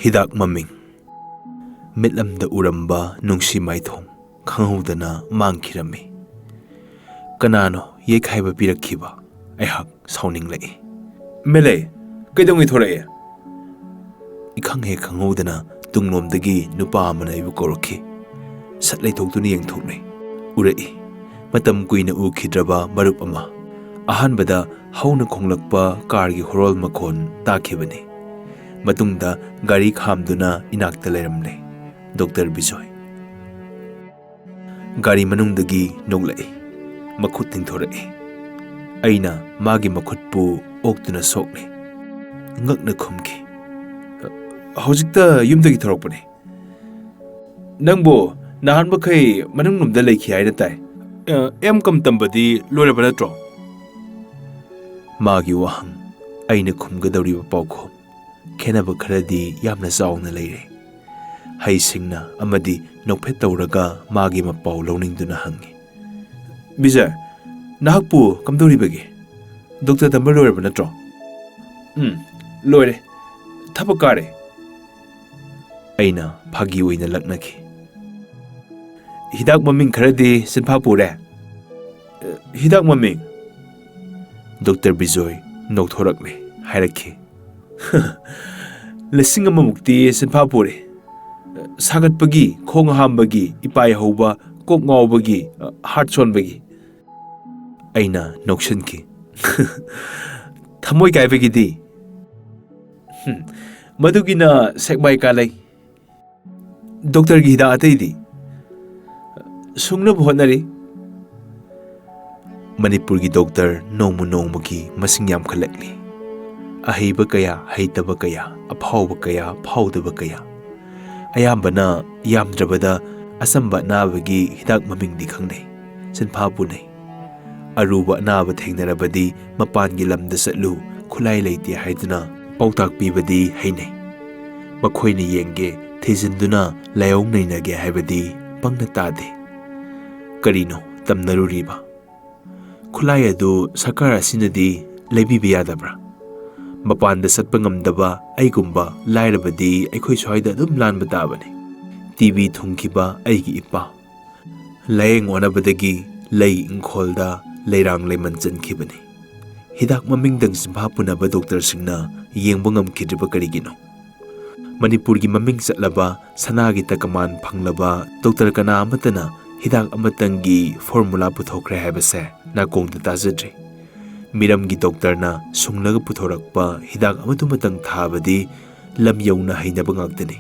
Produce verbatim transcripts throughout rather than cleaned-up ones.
ꯍꯤꯗꯥꯛ ꯃꯃꯤꯡ: ꯃꯤꯠꯂꯝꯗ ꯎꯔꯝꯕ ꯅꯨꯡꯁꯤ ꯃꯥꯏꯊꯣꯡ ꯈꯪꯍꯧꯗꯅ ꯃꯥꯡꯈꯤꯔꯝꯃꯤ꯫ ꯀꯅꯥꯅꯣ ꯌꯩꯈꯥꯏꯕ ꯄꯤꯔꯛꯈꯤꯕ? ꯑꯩꯍꯥꯛ ꯁꯥꯎꯅꯤꯡꯂꯛꯏ꯫ "ꯃꯦꯂꯦ, ꯀꯩꯗꯧꯉꯩ ꯊꯣꯔꯛꯑꯦ?" ꯏꯈꯪ ꯍꯦꯛ ꯈꯪꯍꯧꯗꯅ ꯇꯨꯡꯂꯣꯝꯗꯒꯤ ꯅꯨꯄꯥ ꯑꯃꯅ ꯑꯩꯕꯨ ꯀꯧꯔꯛꯈꯤ꯫ ꯁꯠ ꯂꯩꯊꯣꯛꯇꯨꯅ ꯌꯦꯡꯊꯣꯛꯂꯦ꯫ ꯎꯔꯛꯏ꯫ ꯃꯇꯝ ꯀꯨꯏꯅ ꯎꯈꯤꯗ꯭ꯔꯕ ꯃꯔꯨꯞ ꯑꯃ꯫ ꯑꯍꯥꯟꯕꯗ ꯍꯧꯅ ꯈꯣꯡꯂꯛꯄ ꯀꯥꯔꯒꯤ ꯍꯣꯔꯣꯜ ꯃꯈꯣꯟ ꯇꯥꯈꯤꯕꯅꯤ꯫ ꯃꯇꯨꯡꯗ ꯒꯥꯔꯤ ꯈꯥꯝꯗꯨꯅ ꯏꯅꯥꯛꯇ ꯂꯩꯔꯝꯂꯦ꯫ ꯗꯣꯛꯇꯔ ꯕꯤꯖꯣꯏ꯫ ꯒꯥꯔꯤ ꯃꯅꯨꯡꯗꯒꯤ ꯅꯣꯛꯂꯛꯏ꯫ ꯃꯈꯨꯠ ꯇꯤꯡꯊꯣꯔꯛꯏ꯫ ꯑꯩꯅ ꯃꯥꯒꯤ ꯃꯈꯨꯠꯄꯨ ꯑꯣꯛꯇꯨꯅ ꯁꯣꯛꯂꯦ꯫ ꯉꯛꯅ ꯈꯨꯝꯈꯤ, "ꯍꯧꯖꯤꯛꯇ ꯌꯨꯝꯗꯒꯤ ꯊꯣꯔꯛꯄꯅꯦ꯫ ꯅꯪꯕꯨ ꯅꯍꯥꯟ ꯃꯈꯩ ꯃꯅꯨꯡꯂꯣꯝꯗ ꯂꯩꯈꯤ ꯍꯥꯏꯅ ꯇꯥꯏ꯫ ꯑ, ꯑꯦꯝ ꯀꯝ ꯇꯝꯕꯗꯤ ꯂꯣꯏꯔꯕ ꯅꯠꯇ꯭ꯔꯣ?" ꯃꯥꯒꯤ ꯋꯥꯍꯪ, ꯑꯩꯅ ꯈꯨꯝꯒꯗꯧꯔꯤꯕ ꯄꯥꯎꯈꯨꯝ, ꯈꯦꯠꯅꯕ ꯈꯔꯗꯤ ꯌꯥꯝꯅ ꯆꯥꯎꯅ ꯂꯩꯔꯦ꯫ ꯍꯩꯁꯤꯡꯅ ꯑꯃꯗꯤ ꯅꯣꯛꯐꯦꯠ ꯇꯧꯔꯒ ꯃꯥꯒꯤ ꯃꯄꯥꯎ ꯂꯧꯅꯤꯡꯗꯨꯅ ꯍꯪꯉꯤ, "ꯕꯤꯖꯌ, ꯅꯍꯥꯛꯄꯨ ꯀꯝꯗꯧꯔꯤꯕꯒꯦ? ꯗꯣꯛꯇꯔ ꯇꯝꯕ ꯂꯣꯏꯔꯕ ꯅꯠꯇ꯭ꯔꯣ?" "ꯎꯝ, ꯂꯣꯏꯔꯦ꯫ ꯊꯕꯛ ꯀꯥꯔꯦ꯫" ꯑꯩꯅ ꯐꯥꯒꯤ ꯑꯣꯏꯅ ꯂꯛꯅꯈꯤ꯫ "ꯍꯤꯗꯥꯛ ꯃꯃꯤꯡ ꯈꯔꯗꯤ ꯁꯤꯟꯐꯥ ꯄꯨꯔꯦ꯫" "ꯍꯤꯗꯥꯛ ꯃꯃꯤꯡ?" ꯗꯣꯛꯇꯔ ꯕꯤꯖꯣꯏ ꯅꯣꯛꯊꯣꯔꯛꯂꯦ, ꯍꯥꯏꯔꯛꯈꯤ, "ꯂꯤꯁꯤꯡ ꯑꯃꯃꯨꯛꯇꯤ ꯁꯤꯟꯐꯥ ꯄꯨꯔꯦ꯫ ꯁꯥꯒꯠꯄꯒꯤ, ꯈꯣꯡ ꯍꯥꯝꯕꯒꯤ, ꯏꯄꯥꯏ ꯍꯧꯕ, ꯀꯣꯛ ꯉꯥꯎꯕꯒꯤ, ꯍꯥꯔꯠ ꯁꯣꯟꯕꯒꯤ꯫" ꯑꯩꯅ ꯅꯣꯛꯁꯤꯟꯈꯤ꯫ "ꯊꯃꯣꯏ ꯀꯥꯏꯕꯒꯤꯗꯤ?" "ꯍꯨꯝ, ꯃꯗꯨꯒꯤꯅ ꯁꯦꯛꯃꯥꯏ ꯀꯥꯂꯩ꯫ ꯗꯣꯛꯇꯔꯒꯤ ꯍꯤꯗꯥꯛ ꯑꯇꯩꯗꯤ?" "ꯁꯨꯡꯅꯕ ꯍꯣꯠꯅꯔꯤ꯫" ꯃꯅꯤꯄꯨꯔꯒꯤ ꯗꯣꯛꯇꯔ ꯅꯣꯡꯃ ꯅꯣꯡꯃꯒꯤ ꯃꯁꯤꯡ ꯌꯥꯝꯈꯠꯂꯛꯂꯤ꯫ ꯑꯍꯩꯕ ꯀꯌꯥ, ꯍꯩꯇꯕ ꯀꯌꯥ, ꯑꯐꯥꯎꯕ ꯀꯌꯥ, ꯐꯥꯎꯗꯕ ꯀꯌꯥ꯫ ꯑꯌꯥꯝꯕꯅ ꯌꯥꯝꯗ꯭ꯔꯕꯗ ꯑꯆꯝꯕ ꯑꯅꯥꯕꯒꯤ ꯍꯤꯗꯥꯛ ꯃꯃꯤꯡꯗꯤ ꯈꯪꯅꯩ, ꯁꯤꯟꯐꯥ ꯄꯨꯅꯩ꯫ ꯑꯔꯨꯕ ꯑꯅꯥꯕ ꯊꯦꯡꯅꯔꯕꯗꯤ ꯃꯄꯥꯟꯒꯤ ꯂꯝꯗ ꯆꯠꯂꯨ, ꯈꯨꯠꯂꯥꯏ ꯂꯩꯇꯦ ꯍꯥꯏꯗꯨꯅ ꯄꯥꯎꯇꯥꯛ ꯄꯤꯕꯗꯤ ꯍꯩꯅꯩ꯫ ꯃꯈꯣꯏꯅ ꯌꯦꯡꯒꯦ, ꯊꯤꯖꯤꯟꯗꯨꯅ ꯂꯥꯏꯑꯣꯡ ꯅꯩꯅꯒꯦ ꯍꯥꯏꯕꯗꯤ ꯄꯪꯅ ꯇꯥꯗꯦ꯫ ꯀꯔꯤꯅꯣ ꯇꯝꯅꯔꯨꯔꯤꯕ? ꯈꯨꯠꯂꯥꯏ ꯑꯗꯨ ꯁꯔꯀꯥꯔ ꯑꯁꯤꯅꯗꯤ ꯂꯩꯕꯤꯕ ꯌꯥꯗꯕ꯭ꯔꯥ? ꯃꯄꯥꯟꯗ ꯆꯠꯄ ꯉꯝꯗꯕ ꯑꯩꯒꯨꯝꯕ ꯂꯥꯏꯔꯕꯗꯤ ꯑꯩꯈꯣꯏ ꯁ꯭ꯋꯥꯏꯗ ꯑꯗꯨꯝ ꯂꯥꯟꯕ ꯇꯥꯕꯅꯤ꯫ ꯇꯤ ꯕꯤ ꯊꯨꯡꯈꯤꯕ ꯑꯩꯒꯤ ꯏꯄꯥ꯫ ꯂꯥꯌꯦꯡ ꯑꯣꯟꯅꯕꯗꯒꯤ ꯂꯩ ꯏꯪꯈꯣꯜꯗ ꯂꯩꯔꯥꯡ ꯂꯩꯃꯟ ꯆꯟꯈꯤꯕꯅꯤ꯫ ꯍꯤꯗꯥꯛ ꯃꯃꯤꯡꯗꯪ ꯆꯤꯟꯐꯥ ꯄꯨꯅꯕ ꯗꯣꯛꯇꯔꯁꯤꯡꯅ ꯌꯦꯡꯕ ꯉꯝꯈꯤꯗ꯭ꯔꯤꯕ ꯀꯔꯤꯒꯤꯅꯣ? ꯃꯅꯤꯄꯨꯔꯒꯤ ꯃꯃꯤꯡ ꯆꯠꯂꯕ ꯁꯅꯥꯒꯤ ꯇꯀꯃꯥꯟ ꯐꯪꯂꯕ ꯗꯣꯛꯇꯔ ꯀꯅꯥ ꯑꯃꯠꯇꯅ ꯍꯤꯗꯥꯛ ꯑꯃꯇꯪꯒꯤ ꯐꯣꯔꯃꯨꯂꯥ ꯄꯨꯊꯣꯛꯈ꯭ꯔꯦ ꯍꯥꯏꯕꯁꯦ ꯅꯥꯀꯣꯡꯗ ꯇꯥꯖꯗ꯭ꯔꯤ꯫ ꯃꯤꯔꯝꯒꯤ ꯗꯣꯛꯇꯔꯅ ꯁꯨꯡꯂꯒ ꯄꯨꯊꯣꯔꯛꯄ ꯍꯤꯗꯥꯛ ꯑꯃꯗꯨꯃꯇꯪ ꯊꯥꯕꯗꯤ ꯂꯝ ꯌꯧꯅ ꯍꯩꯅꯕ ꯉꯥꯛꯇꯅꯤ꯫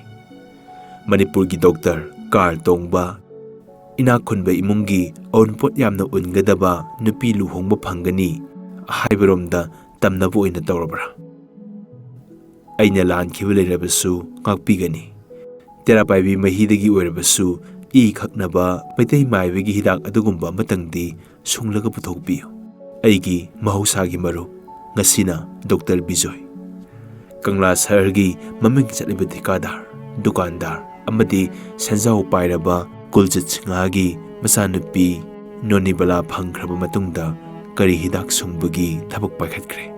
ꯃꯅꯤꯄꯨꯔꯒꯤ ꯗꯣꯛꯇꯔ, ꯀꯥꯔ ꯇꯣꯡꯕ, ꯏꯅꯥꯛ ꯈꯨꯟꯕ ꯏꯃꯨꯡꯒꯤ ꯑꯎꯟꯄꯣꯠ ꯌꯥꯝꯅ ꯎꯟꯒꯗꯕ ꯅꯨꯄꯤ ꯂꯨꯍꯣꯡꯕ ꯐꯪꯒꯅꯤ ꯍꯥꯏꯕꯔꯣꯝꯗ ꯇꯝꯅꯕ ꯑꯣꯏꯅ ꯇꯧꯔꯕ꯭ꯔꯥ? ꯑꯩꯅ ꯂꯥꯟꯈꯤꯕ ꯂꯩꯔꯕꯁꯨ ꯉꯥꯛꯄꯤꯒꯅꯤ꯫ ꯇꯦꯔꯥ ꯄꯥꯏꯕꯤ ꯃꯍꯤꯗꯒꯤ ꯑꯣꯏꯔꯕꯁꯨ ꯏ ꯈꯛꯅꯕ ꯃꯩꯇꯩ ꯃꯥꯏꯕꯒꯤ ꯍꯤꯗꯥꯛ ꯑꯗꯨꯒꯨꯝꯕ ꯑꯃꯇꯪꯗꯤ ꯁꯨꯡꯂꯒ ꯄꯨꯊꯣꯛꯄꯤꯌꯨ꯫ ꯑꯩꯒꯤ ꯃꯍꯧꯁꯥꯒꯤ ꯃꯔꯨꯞ, ꯉꯁꯤꯅ ꯗꯣꯛꯇꯔ ꯕꯤꯖꯣꯏ꯫ ꯀꯪꯂꯥ ꯁꯍꯔꯒꯤ ꯃꯃꯤꯡ ꯆꯠꯂꯤꯕ ꯊꯤꯀꯥꯗꯥꯔ, ꯗꯨꯀꯥꯟꯗꯥꯔ ꯑꯃꯗꯤ ꯁꯦꯟꯖꯥꯎ ꯄꯥꯏꯔꯕ ꯀꯨꯜꯖꯤꯠ ꯁꯤꯡꯍꯒꯤ ꯃꯆꯥꯅꯨꯄꯤ ꯅꯣꯅꯤꯕꯂꯥ ꯐꯪꯈ꯭ꯔꯕ ꯃꯇꯨꯡꯗ ꯀꯔꯤ ꯍꯤꯗꯥꯛ ꯁꯨꯡꯕꯒꯤ ꯊꯕꯛ ꯄꯥꯏꯈꯠꯈ꯭ꯔꯦ꯫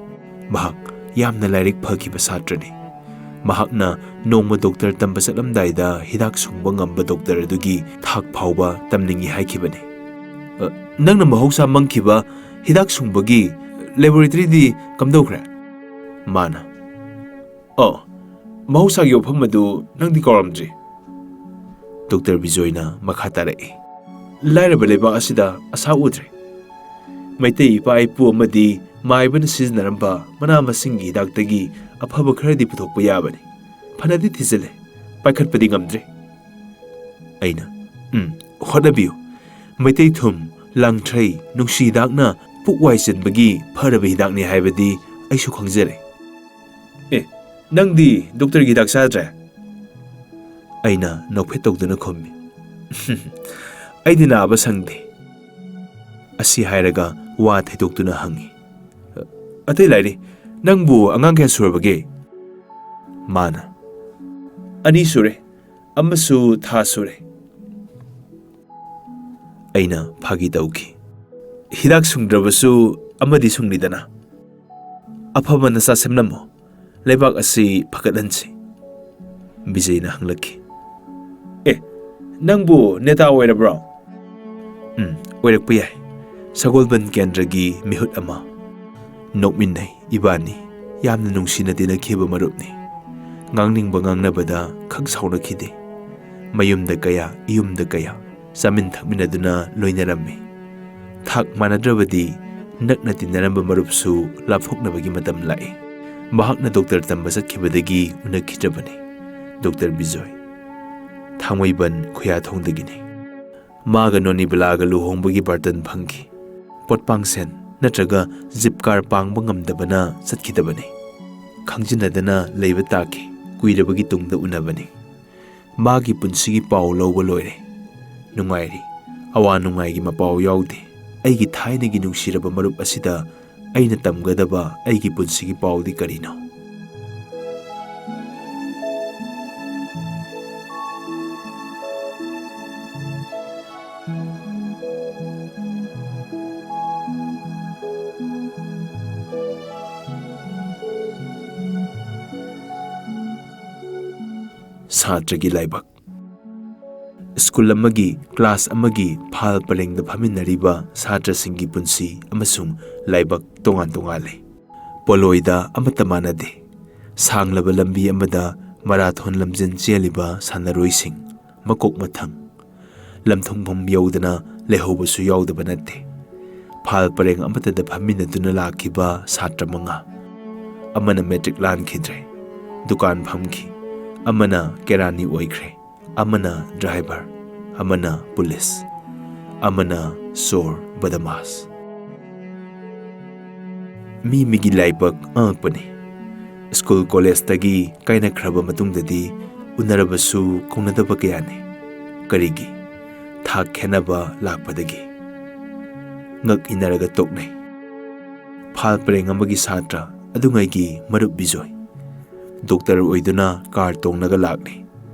ꯃꯍꯥꯛ ꯌꯥꯝꯅ ꯂꯥꯏꯔꯤꯛ ꯐꯈꯤꯕ ꯁꯥꯇ꯭ꯔꯅꯤ꯫ ꯃꯍꯥꯛꯅ ꯅꯣꯡꯃ ꯗꯣꯛꯇꯔ ꯇꯝꯕ ꯆꯠꯂꯝꯗꯥꯏꯗ ꯍꯤꯗꯥꯛ ꯁꯨꯡꯕ ꯉꯝꯕ ꯗꯣꯛꯇꯔ ꯑꯗꯨꯒꯤ ꯊꯥꯛ ꯐꯥꯎꯕ ꯇꯝꯅꯤꯡꯏ ꯍꯥꯏꯈꯤꯕꯅꯤ꯫ "ꯑ, ꯅꯪꯅ ꯃꯍꯧꯁꯥ ꯃꯪꯈꯤꯕ ꯍꯤꯗꯥꯛ ꯁꯨꯡꯕꯒꯤ ꯂꯦꯕꯣꯔꯦꯇꯔꯤꯗꯤ ꯀꯝꯗꯧꯈ꯭ꯔꯦ?" ꯃꯥꯅ, "ꯑꯣ, ꯃꯍꯧꯁꯥꯒꯤ ꯋꯥꯐꯝ ꯑꯗꯨ ꯅꯪꯗꯤ ꯀꯥꯎꯔꯝꯗ꯭ꯔꯤ?" ꯗꯣꯛꯇꯔ ꯕꯤꯖꯣꯏꯅ ꯃꯈꯥ ꯇꯥꯔꯛꯏ, "ꯂꯥꯏꯔꯕ ꯂꯩꯕꯥꯛ ꯑꯁꯤꯗ ꯑꯁꯥ ꯎꯗ꯭ꯔꯦ꯫ ꯃꯩꯇꯩ ꯏꯄꯥ ꯏꯄꯨ ꯑꯃꯗꯤ ꯃꯥꯏꯕꯅ ꯁꯤꯖꯤꯟꯅꯔꯝꯕ ꯃꯅꯥ ꯃꯁꯤꯡꯒꯤ ꯍꯤꯗꯥꯛꯇꯒꯤ ꯑꯐꯕ ꯈꯔꯗꯤ ꯄꯨꯊꯣꯛꯄ ꯌꯥꯕꯅꯤ꯫ ꯐꯅꯗꯤ ꯊꯤꯖꯤꯜꯂꯦ, ꯄꯥꯏꯈꯠꯄꯗꯤ ꯉꯝꯗ꯭ꯔꯤ꯫" ꯑꯩꯅ, "ꯎꯝ, ꯍꯣꯠꯅꯕꯤꯌꯨ꯫ ꯃꯩꯇꯩ ꯊꯨꯝ, ꯂꯥꯡꯊ꯭ꯔꯩ, ꯅꯨꯡꯁꯤ ꯍꯤꯗꯥꯛꯅ ꯄꯨꯛ ꯋꯥꯏ ꯆꯟꯕꯒꯤ ꯐꯔꯕ ꯍꯤꯗꯥꯛꯅꯤ ꯍꯥꯏꯕꯗꯤ ꯑꯩꯁꯨ ꯈꯪꯖꯔꯦ꯫" "ꯑꯦ, ꯅꯪꯗꯤ ꯗꯣꯛꯇꯔꯒꯤ ꯍꯤꯗꯥꯛ ꯆꯥꯗ꯭ꯔꯦ?" ꯑꯩꯅ ꯅꯣꯛꯐꯦꯠ ꯇꯧꯗꯨꯅ ꯈꯨꯝꯃꯤ꯫ "ꯑꯩꯗꯤ ꯅꯥꯕ ꯁꯪꯗꯦ꯫" ꯑꯁꯤ ꯍꯥꯏꯔꯒ ꯋꯥ ꯊꯩꯗꯣꯛꯇꯨꯅ ꯍꯪꯉꯤ, "ꯑꯇꯩ ꯂꯥꯏꯔꯤ, ꯅꯪꯕꯨ ꯑꯉꯥꯡ ꯀꯌꯥ ꯁꯨꯔꯕꯒꯦ?" ꯃꯥꯅ, "ꯑꯅꯤ ꯁꯨꯔꯦ, ꯑꯃꯁꯨ ꯊꯥ ꯁꯨꯔꯦ꯫" ꯑꯩꯅ ꯐꯥꯒꯤ ꯇꯧꯈꯤ, "ꯍꯤꯗꯥꯛ ꯁꯨꯡꯗ꯭ꯔꯕꯁꯨ ꯑꯃꯗꯤ ꯁꯨꯡꯂꯤꯗꯅ?" "ꯑꯐꯕ ꯅꯆꯥ ꯁꯦꯝꯂꯝꯃꯣ, ꯂꯩꯕꯥꯛ ꯑꯁꯤ ꯐꯒꯠꯍꯟꯁꯤ", ꯕꯤꯖꯩꯅ ꯍꯪꯂꯛꯈꯤ꯫ "ꯑꯦ, ꯅꯪꯕꯨ ꯅꯦꯇꯥ ꯑꯣꯏꯔꯕ꯭ꯔꯣ?" "ꯎꯝ, ꯑꯣꯏꯔꯛꯄ ꯌꯥꯏ꯫ ꯁꯒꯣꯜꯕꯟ ꯀꯦꯟꯗ꯭ꯔꯒꯤ ꯃꯤꯍꯨꯠ ꯑꯃ"꯫ ꯅꯣꯛꯃꯤꯟꯅꯩ ꯏꯕꯥꯅꯤ꯫ ꯌꯥꯝꯅ ꯅꯨꯡꯁꯤꯅ ꯇꯤꯟꯅꯈꯤꯕ ꯃꯔꯨꯞꯅꯤ꯫ ꯉꯥꯡꯅꯤꯡꯕ ꯉꯥꯡꯅꯕꯗ ꯈꯛ ꯁꯥꯎꯅꯈꯤꯗꯦ꯫ ꯃꯌꯨꯝꯗ ꯀꯌꯥ, ꯏꯌꯨꯝꯗ ꯀꯌꯥ, ꯆꯥꯃꯤꯟ ꯊꯛꯃꯤꯟꯅꯗꯨꯅ ꯂꯣꯏꯅꯔꯝꯃꯤ꯫ ꯊꯥꯛ ꯃꯥꯟꯅꯗ꯭ꯔꯕꯗꯤ ꯅꯛꯅ ꯇꯤꯟꯅꯔꯝꯕ ꯃꯔꯨꯞꯁꯨ ꯂꯥꯞꯊꯣꯛꯅꯕꯒꯤ ꯃꯇꯝ ꯂꯥꯛꯏ꯫ ꯃꯍꯥꯛꯅ ꯗꯣꯛꯇꯔ ꯇꯝꯕ ꯆꯠꯈꯤꯕꯗꯒꯤ ꯎꯅꯈꯤꯗ꯭ꯔꯕꯅꯤ꯫ ꯗꯣꯛꯇꯔ ꯕꯤꯖꯣꯏ꯫ ꯊꯥꯡꯃꯩꯕꯟ ꯈꯨꯌꯥꯊꯣꯡꯗꯒꯤꯅꯤ꯫ ꯃꯥꯒ ꯅꯣꯅꯤꯕꯂꯥꯒ ꯂꯨꯍꯣꯡꯕꯒꯤ ꯕꯥꯔꯇꯟ ꯐꯪꯈꯤ꯫ ꯄꯣꯠꯄꯥꯡꯁꯦꯟ ꯅꯠꯇ꯭ꯔꯒ ꯖꯤꯞ ꯀꯥꯔ ꯄꯥꯡꯕ ꯉꯝꯗꯕꯅ ꯆꯠꯈꯤꯗꯕꯅꯤ꯫ ꯈꯪꯖꯤꯟꯅꯗꯅ ꯂꯩꯕ ꯇꯥꯈꯤ꯫ ꯀꯨꯏꯔꯕꯒꯤ ꯇꯨꯡꯗ ꯎꯅꯕꯅꯤ꯫ ꯃꯥꯒꯤ ꯄꯨꯟꯁꯤꯒꯤ ꯄꯥꯎ ꯂꯧꯕ ꯂꯣꯏꯔꯦ꯫ ꯅꯨꯡꯉꯥꯏꯔꯤ꯫ ꯑꯋꯥ ꯅꯨꯡꯉꯥꯏꯒꯤ ꯃꯄꯥꯎ ꯌꯥꯎꯗꯦ꯫ ꯑꯩꯒꯤ ꯊꯥꯏꯅꯒꯤ ꯅꯨꯡꯁꯤꯔꯕ ꯃꯔꯨꯞ ꯑꯁꯤꯗ ꯑꯩꯅ ꯇꯝꯒꯗꯕ ꯑꯩꯒꯤ ꯄꯨꯟꯁꯤꯒꯤ ꯄꯥꯎꯗꯤ ꯀꯔꯤꯅꯣ? ꯁꯥꯇ꯭ꯔꯒꯤ ꯂꯥꯏꯕꯛ꯫ ꯁ꯭ꯀꯨꯜ ꯑꯃꯒꯤ ꯀ꯭ꯂꯥꯁ ꯑꯃꯒꯤ ꯐꯥꯜ ꯄꯔꯦꯡꯗ ꯐꯝꯃꯤꯟꯅꯔꯤꯕ ꯁꯥꯇ꯭ꯔꯁꯤꯡꯒꯤ ꯄꯨꯟꯁꯤ ꯑꯃꯁꯨꯡ ꯂꯥꯏꯕꯛ ꯇꯣꯉꯥꯟ ꯇꯣꯉꯥꯜꯂꯤ꯫ ꯄꯣꯂꯣꯏꯗ ꯑꯃꯠꯇ ꯃꯥꯟꯅꯗꯦ꯫ ꯁꯥꯡꯂꯕ ꯂꯝꯕꯤ ꯑꯃꯗ ꯃꯔꯥꯊꯣꯟ ꯂꯝꯖꯦꯟ ꯆꯦꯜꯂꯤꯕ ꯁꯥꯟꯅꯔꯣꯏꯁꯤꯡ ꯃꯀꯣꯛ ꯃꯊꯪ, ꯂꯝꯊꯨꯡꯐꯝ ꯌꯧꯗꯅ ꯂꯩꯍꯧꯕꯁꯨ ꯌꯥꯎꯗꯕ ꯅꯠꯇꯦ꯫ ꯐꯥꯜ ꯄꯔꯦꯡ ꯑꯃꯠꯇꯗ ꯐꯝꯃꯤꯟꯅꯗꯨꯅ ꯂꯥꯛꯈꯤꯕ ꯁꯥꯇ꯭ꯔ ꯃꯉꯥ꯫ ꯑꯃꯅ ꯃꯦꯇ꯭ꯔꯤꯛ ꯂꯥꯟꯈꯤꯗ꯭ꯔꯦ, ꯗꯨꯀꯥꯟ ꯐꯝꯈꯤ꯫ ꯑꯃꯅ ꯀꯦꯔꯥꯅꯤ ꯑꯣꯏꯈ꯭ꯔꯦ, ꯑꯃꯅ ꯗ꯭ꯔꯥꯏꯚꯔ, ꯑꯃꯅ ꯄꯨꯂꯤꯁ, ꯑꯃꯅ ꯆꯣꯔ ꯕꯗꯃꯥꯁ꯫ ꯃꯤ ꯃꯤꯒꯤ ꯂꯥꯏꯕꯛ ꯑꯉꯛꯄꯅꯤ꯫ ꯁ꯭ꯀꯨꯜ ꯀꯣꯂꯦꯖꯇꯒꯤ ꯀꯥꯏꯅꯈ꯭ꯔꯕ ꯃꯇꯨꯡꯗꯗꯤ ꯎꯅꯔꯕꯁꯨ ꯀꯧꯅꯗꯕ ꯀꯌꯥꯅꯤ꯫ ꯀꯔꯤꯒꯤ? ꯊꯥꯛ ꯈꯦꯠꯅꯕ ꯂꯥꯛꯄꯗꯒꯤ꯫ ꯉꯛ ꯏꯟꯅꯔꯒ ꯇꯣꯛꯅꯩ꯫ ꯐꯥꯜ ꯄꯔꯦꯡ ꯑꯃꯒꯤ ꯁꯥꯇ꯭ꯔ ꯑꯗꯨꯉꯩꯒꯤ ꯃꯔꯨꯞ ꯕꯤꯖꯣꯏ꯫ ꯗꯣꯛꯇꯔ ꯑꯣꯏꯗꯨꯅ ꯀꯥꯔ ꯇꯣꯡꯂꯒ ꯂꯥꯛꯂꯤ꯫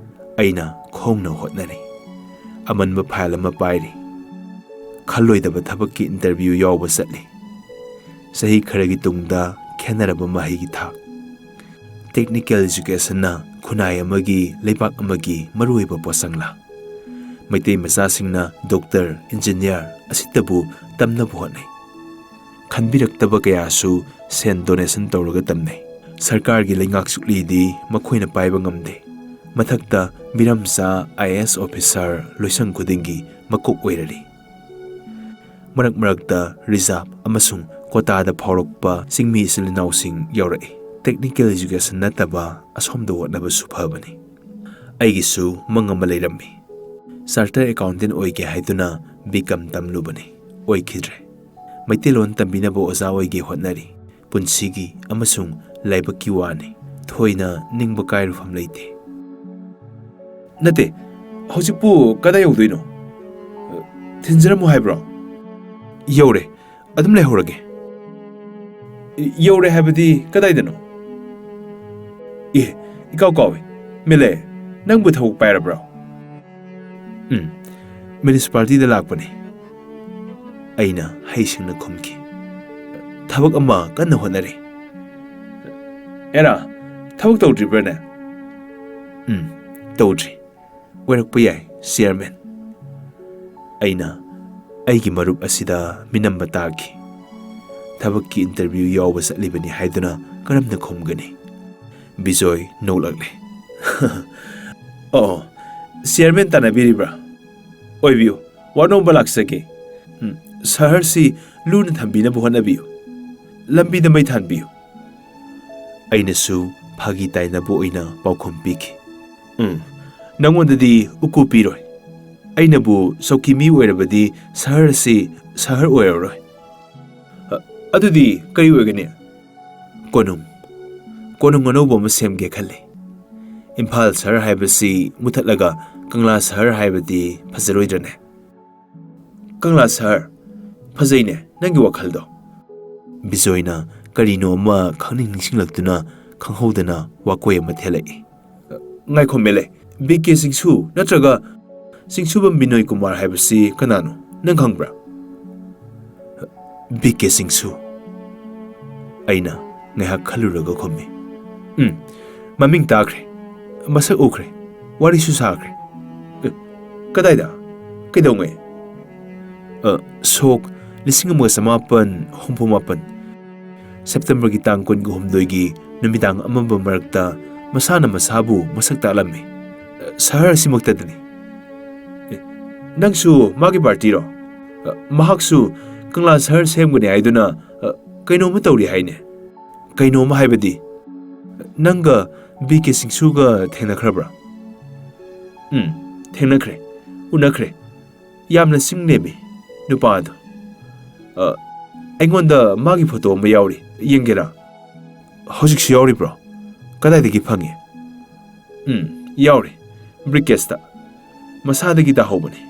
ꯑꯩꯅ ꯈꯣꯡꯅ ꯍꯣꯠꯅꯔꯤ꯫ ꯑꯃꯟꯕ ꯐꯥꯏꯜ ꯑꯃ ꯄꯥꯏꯔꯤ꯫ ꯈꯜꯂꯣꯏꯗꯕ ꯊꯕꯛꯀꯤ ꯏꯟꯇꯔꯚ꯭ꯌꯨ ꯌꯥꯎꯕ ꯆꯠꯂꯤ꯫ ꯆꯍꯤ ꯈꯔꯒꯤ ꯇꯨꯡꯗ ꯈꯦꯠꯅꯔꯕ ꯃꯍꯩꯒꯤ ꯊꯥꯛ꯫ Technical educationꯅ ꯈꯨꯟꯅꯥꯏ ꯑꯃꯒꯤ, ꯂꯩꯕꯥꯛ ꯑꯃꯒꯤ ꯃꯔꯨꯑꯣꯏꯕ ꯄꯣꯠꯆꯪꯂꯥ? ꯃꯩꯇꯩ ꯃꯆꯥꯁꯤꯡꯅ doctor, engineer ꯑꯁꯤꯇꯕꯨ ꯇꯝꯅꯕ ꯍꯣꯠꯅꯩ꯫ ꯈꯟꯕꯤꯔꯛꯇꯕ ꯀꯌꯥꯁꯨ ꯁꯦꯟ donation ꯇꯧꯔꯒ ꯇꯝꯅꯩ꯫ ꯁꯔꯀꯥꯔꯒꯤ ꯂꯩꯉꯥꯛ ꯁꯨꯛꯂꯤꯗꯤ ꯃꯈꯣꯏꯅ ꯄꯥꯏꯕ ꯉꯝꯗꯦ꯫ ꯃꯊꯛꯇ ꯃꯤꯔꯝꯆꯥ I A S officer ꯂꯣꯏꯁꯪ ꯈꯨꯗꯤꯡꯒꯤ ꯃꯀꯣꯛ ꯑꯣꯏꯔꯔꯤ꯫ ꯃꯔꯛ ꯃꯔꯛꯇ reserve ꯑꯃꯁꯨꯡ quotaꯗ ꯐꯥꯎꯔꯛꯄ ꯆꯤꯡꯃꯤ ꯏꯆꯤꯜ ꯏꯅꯥꯎꯁꯤꯡ ꯌꯥꯎꯔꯛꯏ꯫ Technical education ꯅꯠꯇꯕ ꯑꯁꯣꯝꯗ ꯍꯣꯠꯅꯕꯁꯨ ꯐꯕꯅꯤ꯫ ꯑꯩꯒꯤꯁꯨ ꯃꯪ ꯑꯃ ꯂꯩꯔꯝꯃꯤ꯫ Chartered accountant ꯑꯣꯏꯒꯦ ꯍꯥꯏꯗꯨꯅ B.Com ꯇꯝꯂꯨꯕꯅꯤ꯫ ꯑꯣꯏꯈꯤꯗ꯭ꯔꯦ꯫ ꯃꯩꯇꯩꯂꯣꯟ ꯇꯝꯕꯤꯅꯕ ꯑꯣꯖꯥ ꯑꯣꯏꯒꯦ ꯍꯣꯠꯅꯔꯤ꯫ ꯄꯨꯟꯁꯤꯒꯤ ꯑꯃꯁꯨꯡ ꯂꯥꯏꯕꯛꯀꯤ ꯋꯥꯅꯤ꯫ ꯊꯣꯏꯅ ꯅꯤꯡꯕ ꯀꯥꯏꯔꯨꯐꯝ ꯂꯩꯇꯦ꯫ ꯅꯠꯇꯦ, ꯍꯧꯖꯤꯛꯄꯨ ꯀꯗꯥꯏ ꯌꯧꯗꯣꯏꯅꯣ? ꯊꯤꯟꯖꯔꯝꯃꯨ ꯍꯥꯏꯕ꯭ꯔꯣ? ꯌꯧꯔꯦ, ꯑꯗꯨꯝ ꯂꯩꯍꯧꯔꯒꯦ꯫ ꯌꯧꯔꯦ ꯍꯥꯏꯕꯗꯤ ꯀꯗꯥꯏꯗꯅꯣ? ꯑꯦ, ꯏꯀꯥꯎ ꯀꯥꯎꯋꯦ꯫ ꯃꯦꯂꯦ, ꯅꯪꯕꯨ ꯊꯕꯛ ꯄꯥꯏꯔꯕ꯭ꯔꯣ? ꯎꯝ, municipalityꯗ ꯂꯥꯛꯄꯅꯦ꯫ ꯑꯩꯅ ꯍꯩꯁꯤꯡꯅ ꯈꯨꯝꯈꯤ꯫ ꯊꯕꯛ ꯑꯃ ꯀꯟꯅ ꯍꯣꯠꯅꯔꯤ꯫ ꯑꯦꯔꯥ, ꯊꯕꯛ ꯇꯧꯗ꯭ꯔꯤꯕ꯭ꯔꯥꯅꯦ? ꯎꯝ, ꯇꯧꯗ꯭ꯔꯤ꯫ ꯑꯣꯏꯔꯛꯄ ꯌꯥꯏ, chairman꯫ ꯑꯩꯅ ꯑꯩꯒꯤ ꯃꯔꯨꯞ ꯑꯁꯤꯗ ꯃꯤꯅꯝꯕ ꯇꯥꯈꯤ꯫ ꯊꯕꯛꯀꯤ interview ꯌꯥꯎꯕ ꯆꯠꯂꯤꯕꯅꯤ ꯍꯥꯏꯗꯨꯅ ꯀꯔꯝꯅ ꯈꯨꯝꯒꯅꯤ? ꯕꯤꯖꯣꯏ ꯅꯣꯛꯂꯛꯂꯦ꯫ ꯑꯣ, chairman ꯇꯥꯟꯅꯕꯤꯔꯤꯕ꯭ꯔꯥ? ꯑꯣꯏꯕꯤꯌꯨ, ꯋꯥ ꯅꯣꯝꯕ ꯂꯥꯛꯆꯒꯦ꯫ ꯎꯝ, ꯁꯍꯔꯁꯤ ꯂꯨꯅ ꯊꯝꯕꯤꯅꯕ ꯍꯣꯠꯅꯕꯤꯌꯨ꯫ ꯂꯝꯕꯤꯗ ꯃꯩ ꯊꯥꯟꯕꯤꯌꯨ꯫ ꯑꯩꯅꯁꯨ ꯐꯥꯒꯤ ꯇꯥꯏꯅꯕ ꯑꯣꯏꯅ ꯄꯥꯎꯈꯨꯝ ꯄꯤꯈꯤ꯫ ꯎꯝ, ꯅꯉꯣꯟꯗꯗꯤ ꯎꯀꯨ ꯄꯤꯔꯣꯏ꯫ ꯑꯩꯅꯕꯨ ꯆꯧꯀꯤ ꯃꯤ ꯑꯣꯏꯔꯕꯗꯤ ꯁꯍꯔ ꯑꯁꯤ ꯁꯍꯔ ꯑꯣꯏꯔꯔꯣꯏ꯫ ꯑ-, ꯑꯗꯨꯗꯤ ꯀꯔꯤ ꯑꯣꯏꯒꯅꯤ? ꯀꯣꯅꯨꯡ꯫ ꯀꯣꯅꯨꯡ ꯑꯅꯧꯕ ꯑꯃ ꯁꯦꯝꯒꯦ ꯈꯜꯂꯤ꯫ ꯏꯝꯐꯥꯜ ꯁꯍꯔ ꯍꯥꯏꯕꯁꯤ ꯃꯨꯊꯠꯂꯒ ꯀꯪꯂꯥ ꯁꯍꯔ ꯍꯥꯏꯕꯗꯤ ꯐꯖꯔꯣꯏꯗ꯭ꯔꯅꯦ? ꯀꯪꯂꯥ ꯁꯍꯔ? ꯐꯖꯩꯅꯦ ꯅꯪꯒꯤ ꯋꯥꯈꯜꯗꯣ꯫ ꯕꯤꯖꯣꯏꯅ ꯀꯔꯤꯅꯣ ꯑꯃ ꯈꯪꯅꯤꯡ ꯅꯤꯡꯁꯤꯡꯂꯛꯇꯨꯅ ꯈꯪꯍꯧꯗꯅ ꯋꯥꯀꯣꯏ ꯑꯃ ꯊꯦꯜꯂꯛꯏ꯫ ꯉꯥꯏꯈꯣ ꯃꯦꯂꯦ, B.K. ꯆꯤꯡꯁꯨ ꯅꯠꯇ꯭ꯔꯒ ꯆꯤꯡꯁꯨꯕꯝ ꯕꯤꯅꯣꯏ ꯀꯨꯃꯥꯔ ꯍꯥꯏꯕꯁꯤ ꯀꯅꯥꯅꯣ? ꯅꯪ ꯈꯪꯕ꯭ꯔꯥ? B.K. ꯆꯤꯡꯁꯨ꯫ ꯑꯩꯅ ꯉꯥꯏꯍꯥꯛ ꯈꯜꯂꯨꯔꯒ ꯈꯨꯝꯃꯤ꯫ "ꯎꯝ, ꯃꯃꯤꯡ ꯇꯥꯈ꯭ꯔꯦ, ꯃꯁꯛ ꯎꯈ꯭ꯔꯦ, ꯋꯥꯔꯤꯁꯨ ꯁꯥꯈ꯭ꯔꯦ꯫" "ꯑꯦ, ꯀꯗꯥꯏꯗ? ꯀꯩꯗꯧꯉꯩ?" "ꯑ, ꯁꯣꯛ ꯂꯤꯁꯤꯡ ꯑꯃꯒ ꯆꯃꯥꯄꯟ ꯍꯨꯝꯐꯨ ꯃꯥꯄꯟ, ꯁꯦꯞꯇꯦꯝꯕꯔꯒꯤ ꯇꯥꯡ ꯀꯨꯟꯒ ꯍꯨꯝꯗꯣꯏꯒꯤ ꯅꯨꯃꯤꯗꯥꯡ ꯑꯃꯝꯕ ꯃꯔꯛꯇ ꯃꯁꯥꯅ ꯃꯁꯥꯕꯨ ꯃꯁꯛ ꯇꯥꯛꯂꯝꯃꯤ꯫ ꯑ, ꯁꯍꯔ ꯑꯁꯤꯃꯛꯇꯗꯅꯤ꯫" "ꯑꯦ, ꯅꯪꯁꯨ ꯃꯥꯒꯤ ꯄꯥꯔꯇꯤꯔꯣ?" "ꯑ, ꯃꯍꯥꯛꯁꯨ ꯀꯪꯂꯥ ꯁꯍꯔ ꯁꯦꯝꯒꯅꯤ ꯍꯥꯏꯗꯨꯅ, ꯑ, ꯀꯩꯅꯣꯝꯃ ꯇꯧꯔꯤ ꯍꯥꯏꯅꯦ꯫ ꯀꯩꯅꯣꯝꯃ ꯍꯥꯏꯕꯗꯤ?" "ꯅꯪꯒ ꯕꯤ ꯀꯦ ꯁꯤꯡꯁꯨꯒ ꯊꯦꯡꯅꯈ꯭ꯔꯕ꯭ꯔꯥ?" "ꯎꯝ, ꯊꯦꯡꯅꯈ꯭ꯔꯦ, ꯎꯅꯈ꯭ꯔꯦ꯫ ꯌꯥꯝꯅ ꯆꯤꯡ ꯅꯦꯝꯃꯤ ꯅꯨꯄꯥꯗꯣ꯫ ꯑ, ꯑꯩꯉꯣꯟꯗ ꯃꯥꯒꯤ ꯐꯣꯇꯣ ꯑꯃ ꯌꯥꯎꯔꯤ, ꯌꯦꯡꯒꯦꯔꯥ?" "ꯍꯧꯖꯤꯛꯁꯨ ꯌꯥꯎꯔꯤꯕ꯭ꯔꯣ? ꯀꯗꯥꯏꯗꯒꯤ ꯐꯪꯉꯤ?" "ꯎꯝ, ꯌꯥꯎꯔꯤ꯫ ꯕ꯭ꯔꯤꯐꯀꯦꯁꯇ꯫ ꯃꯁꯥꯗꯒꯤ ꯇꯥꯍꯧꯕꯅꯤ꯫"